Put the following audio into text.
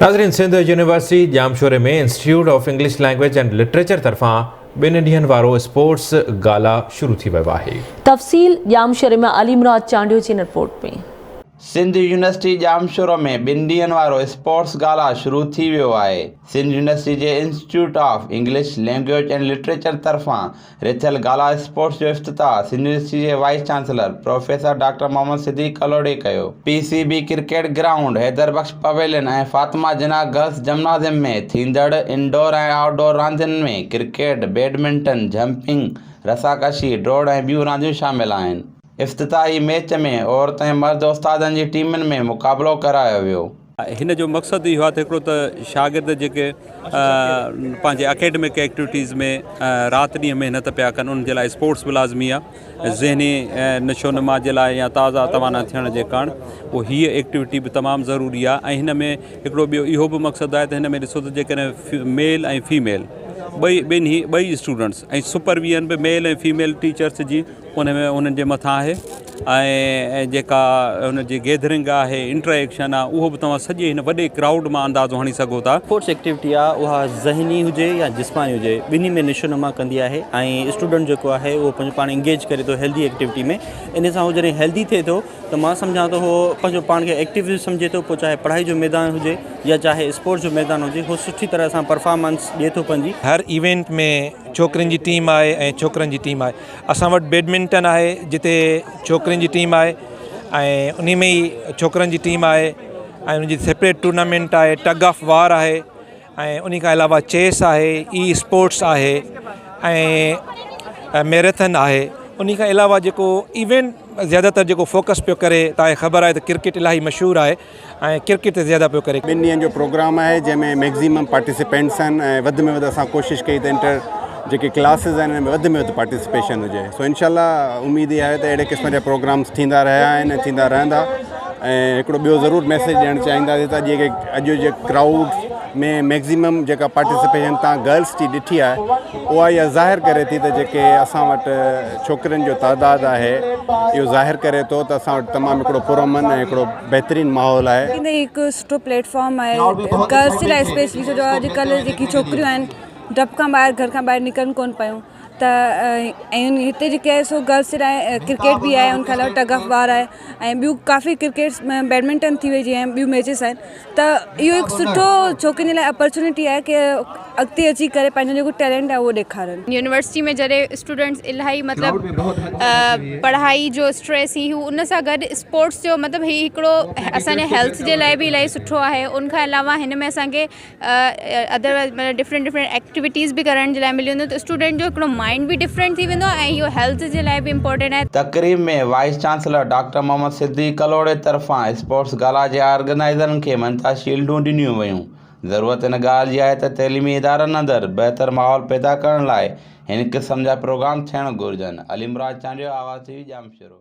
ناظرين Sindh university Jamshoro ۾ institute of English language and literature طرفان ٻن ڏينهن وارو اسپورٽس گالا شروع ٿي ويو آهي. تفصيل ڄامشوري مان علي مراد چانڊيو جي هن رپورٽ ۾. سنڌ يونيورسٽي ڄامشورو ۾ ٻن ڏينهن وارو اسپورٽس گالا شروع ٿي ويو آهي. سنڌ يونيورسٽي جي institute of English language and literature طرفان رٿيل گالا اسپورٽس جو افتتاح سنڌ يونيورسٽي جي vice chancellor professor doctor Muhammad Siddique ڪلهوڙي ڪيو. P C B cricket ground, Haider Bakhsh pavilion ۽ Fatima Jinnah girls gymnasium ۾ ٿيندڙ انڊور ۽ آئوٽ ڊور راندين ۾ ڪرڪيٽ، بيڊمنٽن، جهمپنگ، رساڪشي، ڊوڙ ۽ ٻيون رانديون شامل آهن. افتتاحي ميچ ۾ عورت ۽ مرد استادن جي ٽيمن ۾ مقابلو ڪرايو ويو. هن جو مقصد اهو آهي ته هڪڙو ته شاگرد جيڪي پنهنجي اڪيڊمڪ ايڪٽيوٽيز ۾ رات ڏينهن محنت پيا ڪن انهن جي لاء اسپورٽس به لازمي آهي ذهني نشو نما جي لاء يا تازا توانا ٿيڻ جي ڪارڻ پوء هيء ايڪٽيوٽي به تمام ضروري آهي ۽ هن ۾ هڪڙو ٻيو اهو به مقصد آهي ته هن ۾ ڏسو ته جيڪڏهن ميل ۽ فيميل ٻئي ٻنهي ٻئي اسٽوڊنٽس ۽ سپرويزن به ميل ۽ فيميل ٽيچرس جي ان ۾ انهن جي مٿان آهي ۽ جيڪا ان جي گيدرنگ آهي انٽر ايڪشن آهي اهو به توهان سڄي هن وڏي ڪرائوڊ مان اندازو هڻي سگهو ٿا. اسپورٽس ايڪٽيوٽي آهي اها ذهني هجي يا جسماني هجي ٻنهي ۾ نشو نما ڪندي آهي ۽ اسٽوڊنٽ جيڪو آهي اهو پنهنجو پاڻ انگيج ڪري ٿو هيلدي ايڪٽيوٽي ۾ ان سان هو جڏهن هيلدي ٿئي ٿو ته مان سمجهان ٿو هو پنهنجو پاڻ کي ايڪٽو به سمجهي ٿو پوء چاهي پڙهائي جو ميدان هجي يا چاهي اسپورٽس جو ميدان هجي هو سٺي طرح سان پرفارمنس ڏئي ٿو پنهنجي. هر ايونٽ ۾ ڇوڪرين جي ٽيم آهي ۽ ڇوڪرن جي ٽيم آهي اسان وٽ بيڊمنٽن آهي جتي ڇوڪرين جي ٽيم آهي ۽ انهي ۾ ئي ڇوڪرن جي ٽيم آهي ۽ ان جي سيپريٽ ٽورنامينٽ آهي ٽگ آف وار آهي ۽ انهي کان علاوه چيس آهي اي اسپورٽس آهي ۽ ميراٿن آهي انهي کان علاوه جيڪو ايونٽ زياده تر جيڪو فوڪس پيو ڪري تانکي خبر آهي ته ڪرڪيٽ الاهي مشهور آهي ۽ ڪرڪيٽ تي زياده پيو ڪري. ٻن ڏينهن جو پروگرام آهي جنهن ۾ ميڪزيمم پارٽيسپينٽس آهن ۽ وڌ ۾ وڌ اسان ڪوشش ڪئي ته انٽر جيڪي ڪلاسز آهن ان ۾ وڌ ۾ وڌ پارٽيسپيشن هجي سو انشاء الله اميد اها آهي ته اهڙي قسم جا پروگرامس ٿيندا رهيا آهن ۽ ٿيندا رهندا ۽ هڪڙو ٻيو ضرور ميسيج ڏيڻ چاهينداسين ته جيڪي اڄ جي ڪرائوڊ ۾ ميڪزيمم جيڪا پارٽيسپيشن تان گرلس جي ڏٺي آهي اها اها ظاهر ڪري ٿي ته جيڪي اسان وٽ ڇوڪرين جو تعداد آهي اهو ظاهر ڪري ٿو ته اسان وٽ تمام هڪڙو پرامن ۽ هڪڙو بهترين ماحول آهي. هي هڪ سٺو پليٽ فارم آهي گرلس جي لاء اسپيشلي ڇو جو اڄڪلهه جيڪي ڇوڪريون آهن ڊپ کان ٻاهر گهر کان ٻاهر نڪرن ڪونه پيون ته ۽ هتي جيڪي آهي سو گرلس جي لاء ڪرڪيٽ به آهي ان کان علاوه ٽگ آف وار آهي ۽ ٻيون ڪافي ڪرڪيٽس بيڊمنٽن ٿي وئي جيئن ٻيون ميچز آهن ته اهو هڪ سٺو ڇوڪرين جي لاء اپرچونٽي آهي ڪي اڳتي اچي ڪري پنهنجو جيڪو ٽيلنٽ آهي اهو ڏيکارن. يونيورسٽي ۾ جڏهن اسٽوڊنٽس الاهي مطلب پڙهائي جو اسٽريس هي هو ان سان گڏ اسپورٽس جو مطلب هي هڪڙو اسان جي هيلٿ جي لاء به الاهي سٺو آهي ان کان علاوه هن ۾ اسان کي ادروائز مطلب ڊفرنٽ ڊفرنٽ ايڪٽيوٽيز به ڪرڻ جي لاء ملي ويندو ته اسٽوڊنٽ جو هڪڙو مائنڊ به ڊفرنٽ ٿي ويندو ۽ اهو هيلٿ جي لاء به امپورٽنٽ آهي. تقريب ۾ vice chancellor doctor Muhammad Siddique ڪلهوڙي طرفان اسپورٽس گالا جي آرگنائيزرن کي مڃتا شيلڊون ڏنيون ويون. ضرورت ان ڳالهه جي آهي ته تعليمي ادارن اندر بهتر ماحول پيدا ڪرڻ لاء هن قسم جا پروگرام ٿيڻ گهرجن. علي مراد چانڊيو، آواز ٽي وي، ڄامشورو.